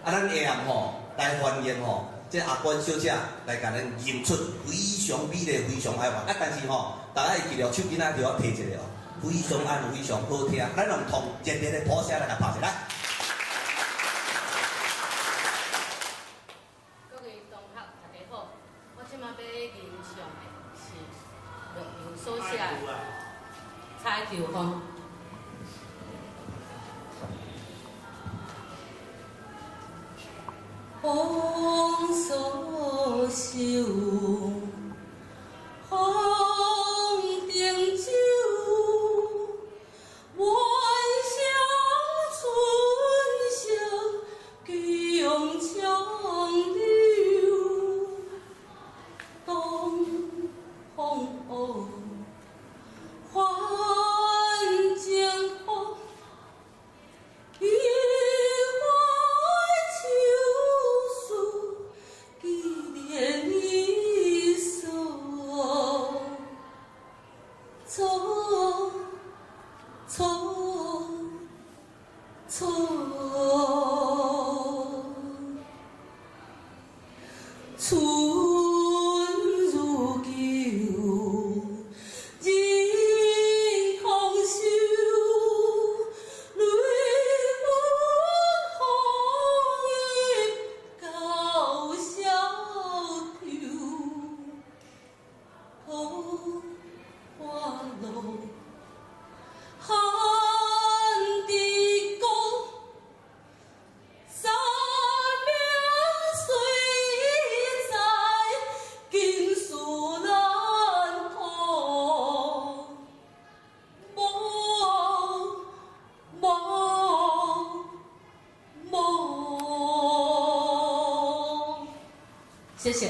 啊，咱下暗吼來歡迎吼，這阿關小姐來共咱吟出非常美麗、非常哀怨。啊，但是吼，大家會記著手機仔著愛提一下哦，非常按非常好聽。咱用同熱烈的鼓聲來共拍一下。各位同學，大家好，我這馬欲吟唱的是陸游所寫的《彩球風》。風所秀，風中酒，晚霞春色共長流，東風雨，還江風，一懷秋思，記念你所錯錯錯，春如舊，日空秀，淚分紅葉到蕭條，桃花落，寒地孤，三命雖在，今世難逃。無無無。謝謝。